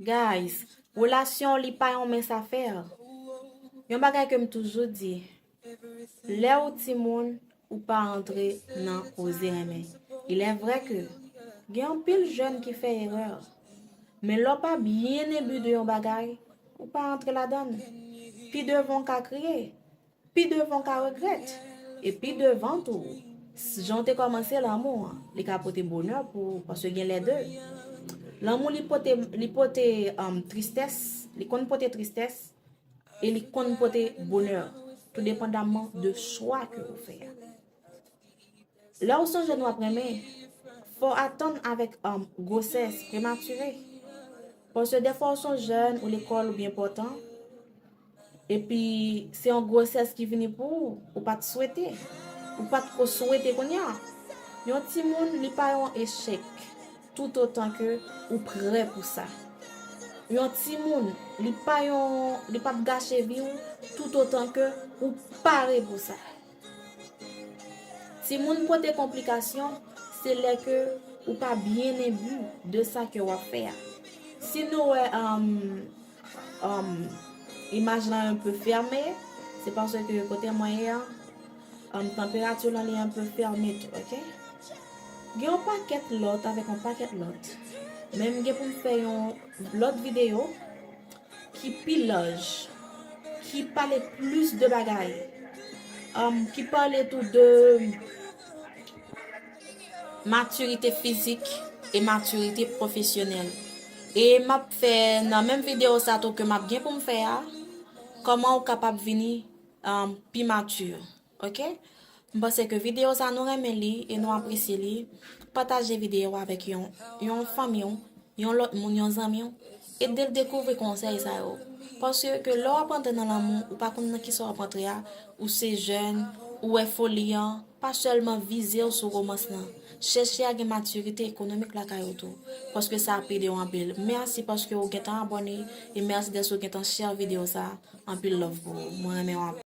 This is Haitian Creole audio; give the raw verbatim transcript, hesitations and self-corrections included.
Guys, relasyon li pa yon mens afè. Yon bagay ke m toujou di, lè ou timoun, ou pa antre nan koze renmen. Il est vrai que gen anpil jèn ki fè erè. Men lè w pa byen enbi de yon bagay, ou pa antre ladan l. Pi devan w ka kriye, pi devan w ka regrèt. E pi devan tou, s- jan w te kòmanse lanmou an, li ka pote bonè pou ou, paske gen lè de. Lanmou li pote, li pote um, tristès, li konn pote tristès, e li konn pote bonè, tou depandaman de chwa ke ou fè a. Lè ou se yon jèn w ap renmen, fò w atann avèk um, gwosès prematire. Paske dèfwa ou se yon jèn, ou lekòl, ou byen pòtan, epi se yon gwosès ki vini pou ou, ou pa t swete. Ou pa t ko swete kounye a. Yon timoun, li pa yon echèk, toutotan ke ou prè pou sa. Yon timoun, li pa yon, li p ap gache vi w, toutotan ke ou pare pou sa. Timoun pote konplikasyon, se lè ke ou pa byen enbi de sa ke w ap fè a. Si nou wè um, um, imaj lan un peu fermé, se paske kote mwen ye a, um, tanperati lan li un peu fermé tou, ok? Gen yon pakèt lòt avèk yon pakèt lòt. Men m gen pou m fè yon lòt videyo ki pi laj, ki pale plis de bagay, um, ki pale tou de matirite fizik e matirite pwofesyonèl. E m ap fè nan menm videyo sa tou ke m ap gen pou m fè a, kòman ou kapab vini um, pi mati. Ok? M panse ke videyo sa nou renmen li e nou apresye li. Pataje videyo avèk yon, yon fanmi w, yon lòt moun, yon zanmi w, ede l dekouvri konsèy sa yo. Paske ke lè w ap antre nan lanmou, ou pa konn nan kisa w ap antre a, ou se jèn, ou wè foli an, pa sèlman vize w sou romans lan. Chèche a gen matirite ekonomik lakay ou tou, paske sa ap ede w anpil. Mèsi paske ou gentan abòne e mèsi dèske ou gentan share videyo sa. Anpil love pou ou. Mwen renmen w anpil.